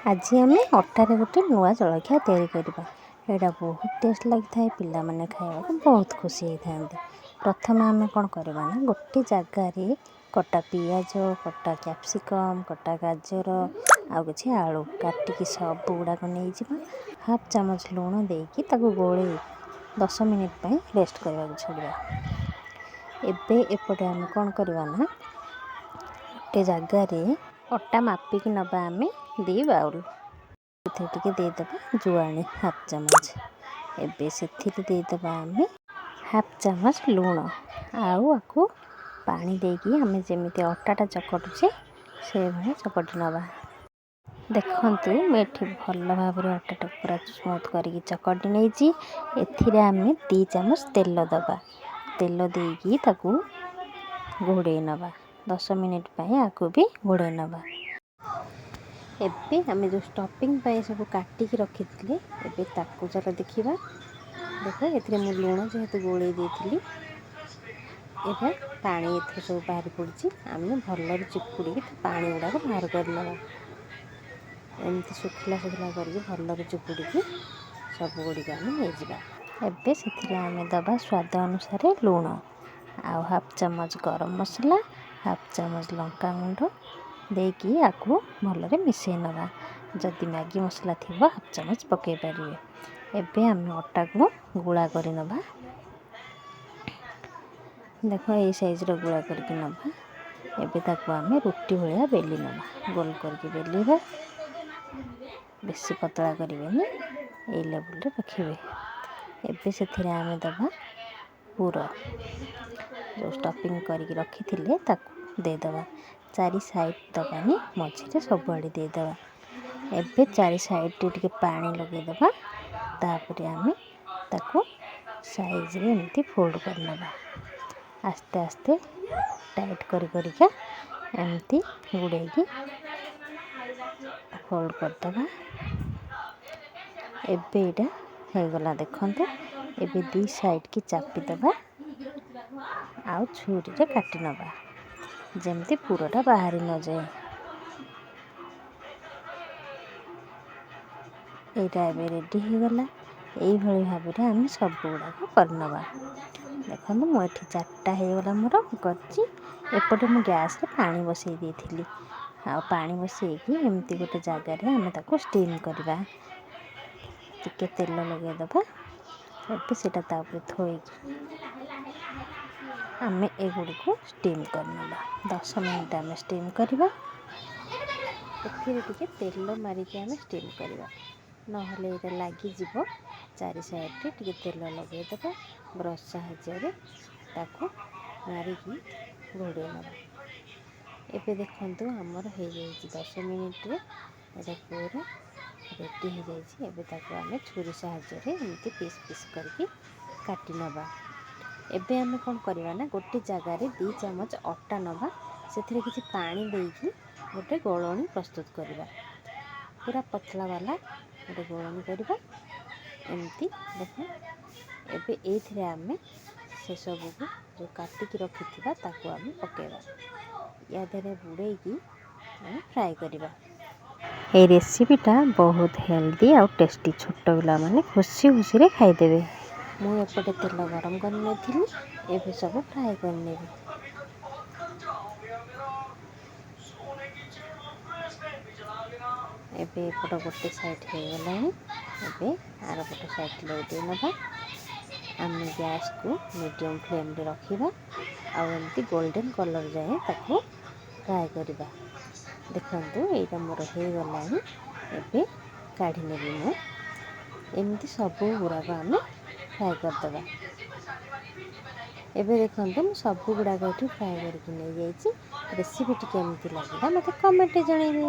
ଆଜି ଆମେ ଅଟାରେ ଗୋଟେ ନୂଆ ଜଳଖିଆ ତିଆରି କରିବା। ଏଇଟା ବହୁତ ଟେଷ୍ଟ ଲାଗିଥାଏ। ପିଲାମାନେ ଖାଇବାକୁ ବହୁତ ଖୁସି ହେଇଥାନ୍ତି। ପ୍ରଥମେ ଆମେ କ'ଣ କରିବା ନା, ଗୋଟେ ଜାଗାରେ କଟା ପିଆଜ, କଟା କ୍ୟାପ୍ସିକମ୍, କଟା ଗାଜର ଆଉ କିଛି ଆଳୁ କାଟିକି ସବୁ ଗୁଡ଼ାକ ନେଇଯିବା। ହାଫ୍ ଚାମଚ ଲୁଣ ଦେଇକି ତାକୁ ଗୋଳେଇ 10 ମିନିଟ୍ ପାଇଁ ରେଷ୍ଟ କରିବାକୁ ଛାଡ଼ିବା। ଏବେ ଏପଟେ ଆମେ କ'ଣ କରିବା ନା, ଗୋଟେ ଜାଗାରେ ଅଟା ମାପିକି ନେବା ଆମେ 2 ବାଉଲ୍। ସେଥିରେ ଟିକେ ଦେଇଦେବା ଜୁଆଣି ହାଫ୍ ଚାମଚ। ଏବେ ସେଥିରେ ଦେଇଦେବା ଆମେ ହାଫ୍ ଚାମଚ ଲୁଣ ଆଉ ଆକୁ ପାଣି ଦେଇକି ଆମେ ଯେମିତି ଅଟାଟା ଚକଟୁଛେ, ସେଇଭଳିଆ ଚକଟି ନେବା। ଦେଖନ୍ତୁ, ମୁଁ ଏଠି ଭଲ ଭାବରେ ଅଟାଟାକୁ ପୁରା ସ୍ମୁଥ୍ କରିକି ଚକଟି ନେଇଛି। ଏଥିରେ ଆମେ 2 ଚାମଚ ତେଲ ଦେବା। ତେଲ ଦେଇକି ତାକୁ ଘୋଡ଼େଇ ନେବା। 10 ମିନିଟ୍ ପାଇଁ ଆକୁ ବି ଘୋଡ଼େଇ ନେବା। ଏବେ ଆମେ ଯେଉଁ ଷ୍ଟଫିଂ ପାଇଁ ସବୁ କାଟିକି ରଖିଥିଲେ, ଏବେ ତାକୁ ଚାଲ ଦେଖିବା। ଦେଖ, ଏଥିରେ ମୁଁ ଲୁଣ ଯେହେତୁ ଗୋଳେଇ ଦେଇଥିଲି, ଏବେ ପାଣି ଏଥିରୁ ସବୁ ବାହାରି ପଡ଼ିଛି। ଆମେ ଭଲରେ ଚିପୁଡ଼ିକି ତା ପାଣି ଗୁଡ଼ାକ ବାହାର କରିନେବା। ଏମିତି ଶୁଖିଲା ଶୁଖିଲା କରିକି ଭଲରେ ଚିପୁଡ଼ିକି ସବୁ ଗୁଡ଼ିକ ଆମେ ନେଇଯିବା। ଏବେ ସେଥିରେ ଆମେ ଦେବା ସ୍ୱାଦ ଅନୁସାରେ ଲୁଣ ଆଉ ହାଫ୍ ଚାମଚ ଗରମ ମସଲା, ହାଫ୍ ଚାମଚ ଲଙ୍କା ଗୁଣ୍ଡ ଦେଇକି ଆକୁ ଭଲରେ ମିଶାଇ ନେବା। ଯଦି ମ୍ୟାଗି ମସଲା ଥିବ, ହାଫ୍ ଚାମଚ ପକାଇ ପାରିବେ। ଏବେ ଆମେ ଅଟାକୁ ଗୁଳା କରିନେବା। ଦେଖ, ଏଇ ସାଇଜ୍ର ଗୁଳା କରିକି ନେବା। ଏବେ ତାକୁ ଆମେ ରୁଟି ଭଳିଆ ବେଲି ନେବା। ଗୋଲ କରିକି ବେଲିବା, ବେଶୀ ପତଳା କରିବେନି, ଏଇ ଲେବୁଲରେ ରଖିବେ। ଏବେ ସେଥିରେ ଆମେ ଦେବା ପୁର। ଯେଉଁ ଷ୍ଟଫିଂ କରିକି ରଖିଥିଲେ, ତାକୁ ଦେଇଦେବା। ଚାରି ସାଇଡ଼୍ ଦେବାନି, ମଝିରେ ସବୁଆଡ଼େ ଦେଇଦେବା। ଏବେ ଚାରି ସାଇଡ଼୍ରେ ଟିକେ ପାଣି ଲଗାଇଦେବା। ତାପରେ ଆମେ ତାକୁ ସାଇଜ୍ରେ ଏମିତି ଫୋଲ୍ଡ କରିନେବା। ଆସ୍ତେ ଆସ୍ତେ ଟାଇଟ୍ କରି କରିକା ଏମିତି ଗୁଡ଼େଇକି ଫୋଲ୍ଡ କରିଦେବା। ଏବେ ଏଇଟା ହେଇଗଲା, ଦେଖନ୍ତୁ। ଏବେ ଦୁଇ ସାଇଡ଼୍କି ଚାପିଦେବା ଆଉ ଛୁରୀରେ କାଟି ନେବା, ଯେମିତି ପୁରଟା ବାହାରି ନଯାଏ। ଏଇଟା ଏବେ ରେଡ଼ି ହେଇଗଲା। ଏଇଭଳି ଭାବରେ ଆମେ ସବୁ ଗୁଡ଼ାକ କରିନେବା। ଦେଖନ୍ତୁ, ମୁଁ ଏଠି ଚାରିଟା ହେଇଗଲା ମୋର, ମୁଁ କରିଛି। ଏପଟେ ମୁଁ ଗ୍ୟାସ୍ରେ ପାଣି ବସେଇ ଦେଇଥିଲି ଆଉ ପାଣି ବସେଇକି ଏମିତି ଗୋଟେ ଜାଗାରେ ଆମେ ତାକୁ ଷ୍ଟିମ୍ କରିବା। ଟିକେ ତେଲ ଲଗାଇଦେବା। ଏବେ ସେଇଟା ତା ଉପରେ ଥୋଇକି ଆମେ ଏଗୁଡ଼ିକୁ ଷ୍ଟିମ୍ କରିନେବା। 10 ମିନିଟ୍ ଆମେ ଷ୍ଟିମ୍ କରିବା। ଏଥିରେ ଟିକେ ତେଲ ମାରିକି ଆମେ ଷ୍ଟିମ୍ କରିବା, ନହେଲେ ଏଇଟା ଲାଗିଯିବ। ଚାରି ସାଇଡ଼୍ରେ ଟିକେ ତେଲ ଲଗାଇଦେବା। ବ୍ରସ୍ ସାହାଯ୍ୟରେ ତାକୁ ମାରିକି ଘୋଡ଼େଇ ନେବା। ଏବେ ଦେଖନ୍ତୁ, ଆମର ହେଇଯାଇଛି। 10 ମିନିଟ୍ରେ ଏଇଟା ପୁରା ରେଡ଼ି ହେଇଯାଇଛି। ଏବେ ତାକୁ ଆମେ ଛୁରୀ ସାହାଯ୍ୟରେ ଏମିତି ପିସ୍ ପିସ୍ କରିକି କାଟି ନେବା। ଏବେ ଆମେ କ'ଣ କରିବା ନା, ଗୋଟେ ଜାଗାରେ 2 ଚାମଚ ଅଟା ନେବା। ସେଥିରେ କିଛି ପାଣି ଦେଇକି ଗୋଟେ ଗୋଳଣି ପ୍ରସ୍ତୁତ କରିବା। ପୁରା ପତଳା ବାଲା ଗୋଟେ ଗୋଳଣି କରିବା ଏମିତି। ଦେଖ, ଏବେ ଏଇଥିରେ ଆମେ ସେସବୁକୁ ଯେଉଁ କାଟିକି ରଖିଥିବା, ତାକୁ ଆମେ ପକାଇବା। ୟା ଦେହରେ ବୁଡ଼େଇକି ଆମେ ଫ୍ରାଏ କରିବା। ଏଇ ରେସିପିଟା ବହୁତ ହେଲ୍ଦି ଆଉ ଟେଷ୍ଟି। ଛୋଟ ପିଲାମାନେ ଖୁସି ଖୁସିରେ ଖାଇଦେବେ। ମୁଁ ଏପଟେ ତେଲ ଗରମ କରିନେଇଥିଲି। ଏବେ ସବୁ ଫ୍ରାଏ କରିନେବି। ଏବେ ଏପଟ ଗୋଟେ ସାଇଡ଼୍ ହେଇଗଲାଣି। ଏବେ ଆରପଟ ସାଇଡ଼୍ ଲେଉଟେଇ ନେବା। ଆମେ ଗ୍ୟାସ୍କୁ ମିଡ଼ିୟମ୍ ଫ୍ଲେମ୍ରେ ରଖିବା ଆଉ ଏମିତି ଗୋଲ୍ଡେନ୍ କଲର୍ ଯାଏଁ ତାକୁ ଫ୍ରାଏ କରିବା। ଦେଖନ୍ତୁ, ଏଇଟା ମୋର ହେଇଗଲାଣି। ଏବେ କାଢ଼ି ନେବି ମୁଁ। ଏମିତି ସବୁ ଗୁଡ଼ାକ ଆମେ ଫ୍ରାଏ କରିଦେବା। ଏବେ ଦେଖନ୍ତୁ, ମୁଁ ସବୁ ଗୁଡ଼ାକ ଏଠି ଫ୍ରାଏ କରିକି ନେଇଯାଇଛି। ରେସିପିଟି କେମିତି ଲାଗିଲା, ମୋତେ କମେଣ୍ଟରେ ଜଣାଇବେ।